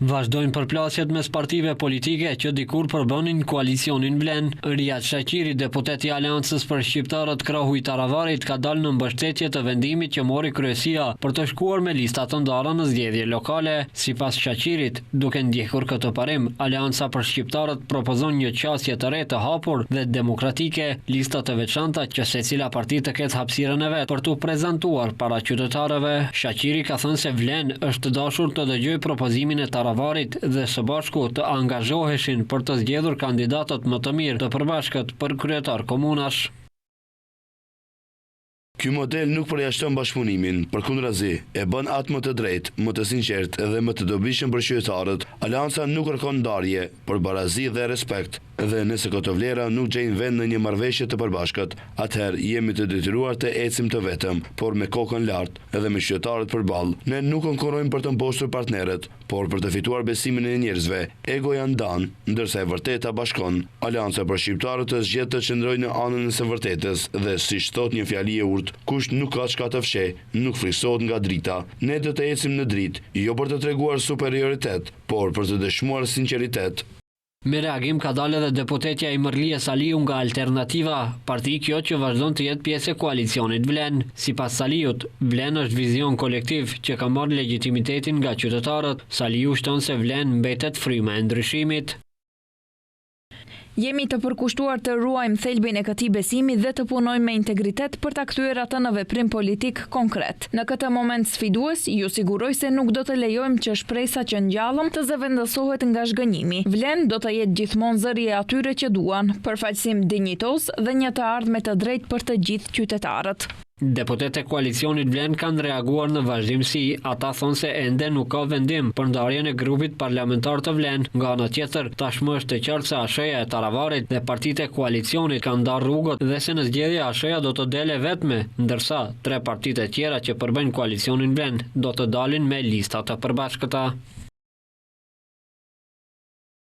Vazhdojnë përplasjet mes partive politike që dikur përbënin koalicionin VLEN. Rijad Shaqiri, deputet i Aleancës për Shqiptarët krahu i Taravarit ka dalë në mbështetje të vendimit që mori kryesia për të shkuar me lista të ndara në zgjedhje lokale. Sipas Shaqirit, duke ndjekur këtë parim, Aleanca për Shqiptarët propozon një qasje të re të hapur dhe demokratike, lista të veçanta që secila parti të ketë hapësirën e vet për t'u prezantuar para qytetarëve. Shaqiri ka thënë se VLEN është dashur të dëgjojë propozimin e Taravarit dhe së bashku të angazhoheshin për të zgjedhur kandidatët më të mirë të përbashkët për kryetar komunash. Ky model nuk përjashton bashkëpunimin, përkundrazi, e bën atë më të drejtë, më të sinqertë dhe më të dobishëm për qytetarët. Aleanca nuk kërkon ndarje, por barazi dhe respekt. Dhe nëse këto vlera nuk gjejnë vend në një marrëveshje të përbashkët, atëherë jemi të detyruar të ecim të vetëm, por me kokën lart dhe me qytetarët përballë. Ne nuk konkurrojmë për të mposhtur partnerët, por për të fituar besimin e njerëzve. Egoja ndan, ndërsa e vërteta bashkon. Aleanca për Shqiptarët zgjedh të qëndrojë në anën e së vërtetës dhe, siç thotë një fjali e urtë, kush nuk ka çka të fshehë, nuk frikësohet nga drita. Ne do të ecim në dritë, jo për të treguar superioritet, por për të dëshmuar sinqeritet. Me reagim ka dalë edhe deputetja Imërlije Salihu nga Alternativa, parti kjo që vazhdon të jetë pjesë e koalicionit VLEN. Sipas Salihut, VLEN është vizion kolektiv që ka marrë legjitimitetin nga qytetarët. Salihu shton se VLEN mbetet fryma e ndryshimit. Jemi të përkushtuar të ruajmë thelbin e këtij besimi dhe të punojmë me integritet për ta kthyer atë në veprim politik konkret. Në këtë moment sfidues, ju siguroj se nuk do të lejojmë që shpresa që ngjallëm të zëvendësohet nga zhgënjimi. Vlen do të jetë gjithmonë zëri i atyre që duan përfaqësim dinjitoz dhe një të ardhme të drejtë për të gjithë qytetarët. Deputetët e koalicionit VLEN kanë reaguar në vazhdimësi. Ata thonë se ende nuk ka vendim për ndarjen e grupit parlamentar të VLEN. Nga ana tjetër, tashmë është e qartë se ASH-ja e Taravarit dhe partitë e koalicionit kanë ndarë rrugët dhe se në zgjedhje ASH-ja do të del e vetme, ndërsa tre partitë e tjera që përbëjnë koalicionin VLEN do të dalin me lista të përbashkëta.